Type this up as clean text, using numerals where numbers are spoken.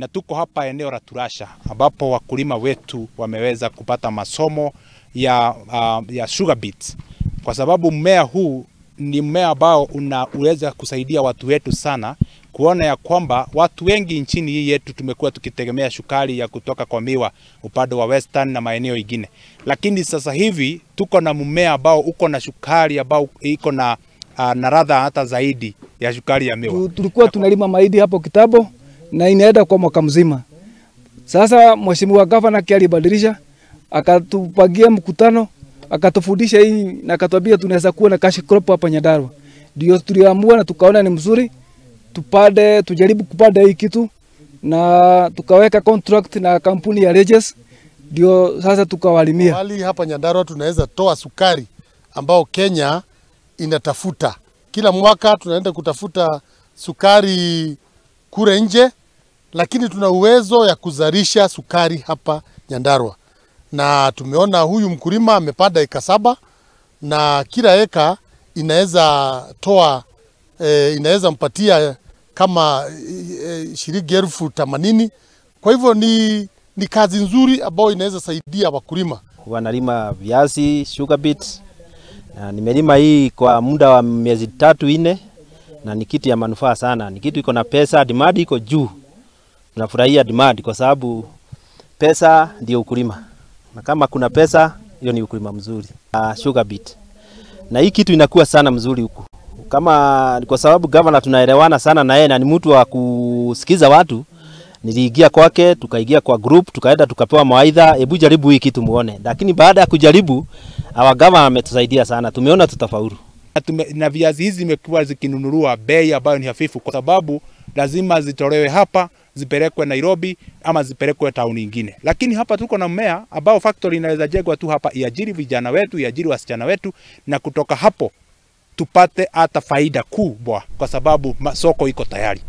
Na tuko hapa eneo la Turasha ambapo wakulima wetu wameweza kupata masomo ya sugar beets, kwa sababu mmea huu ni mmea ambao unaweza kusaidia watu wetu sana kuona ya kwamba watu wengi nchini hii yetu tumekuwa tukitegemea sukari ya kutoka kwa miwa upande wa Western na maeneo mengine. Lakini sasa hivi tuko na mmea ambao uko na sukari ambao iko na ladha hata zaidi ya sukari ya miwa. Tulikuwa tunalima mahindi hapo kitambo na inaenda kwa mwaka mzima. Sasa Mheshimiwa Gavana alibadilisha, akatupangia mkutano, akatufundisha hii na akatuambia tunaweza kuwa na cash crop hapa Nyandarua. Ndio tuliamua na tukaona ni mzuri tupande, tujaribu kupanda hii kitu na tukaweka contract na kampuni ya Reges, ndio sasa tukawalimia. Hali hapa Nyandarua tunaweza toa sukari ambao Kenya inatafuta. Kila mwaka tunaenda kutafuta sukari kule nje, lakini tuna uwezo ya kuzalisha sukari hapa Nyandarua. Na tumeona huyu mkulima amepanda eka 7 na kila eka inaweza toa inaweza mpatia kama shilingi 80,000. Kwa hivyo ni kazi nzuri ambayo inaweza saidia wakulima. Wanalima viazi, sugar beets. Na nimelima hii kwa muda wa miezi 3-4 na ni kitu ya manufaa sana. Ni kitu iko na pesa, demand iko juu. Tunafurahia demand kwa sababu pesa ndio ukulima. Na kama kuna pesa, hiyo ni ukulima mzuri. Sugar beet. Na hii kitu inakuwa sana mzuri huku. Kama kwa sababu governor tunaelewana sana na yeye na ni mtu wa kusikiza watu. Niliingia kwake, tukaingia kwa group, tukaenda tukapewa mawaidha, hebu jaribu hii kitu muone. Lakini baada ya kujaribu, our governor ametusaidia sana. Tumeona tutafaulu. Na viazi hizi zimekuwa zikinunuliwa bei ambayo ni hafifu kwa sababu lazima zitolewe hapa zipelekwe Nairobi ama zipelekwe town nyingine. Lakini hapa tuko na mmea ambao factory inaweza jengwa tu hapa, iajiri vijana wetu, iajiri wasichana wetu, na kutoka hapo tupate hata faida kubwa kwa sababu soko iko tayari.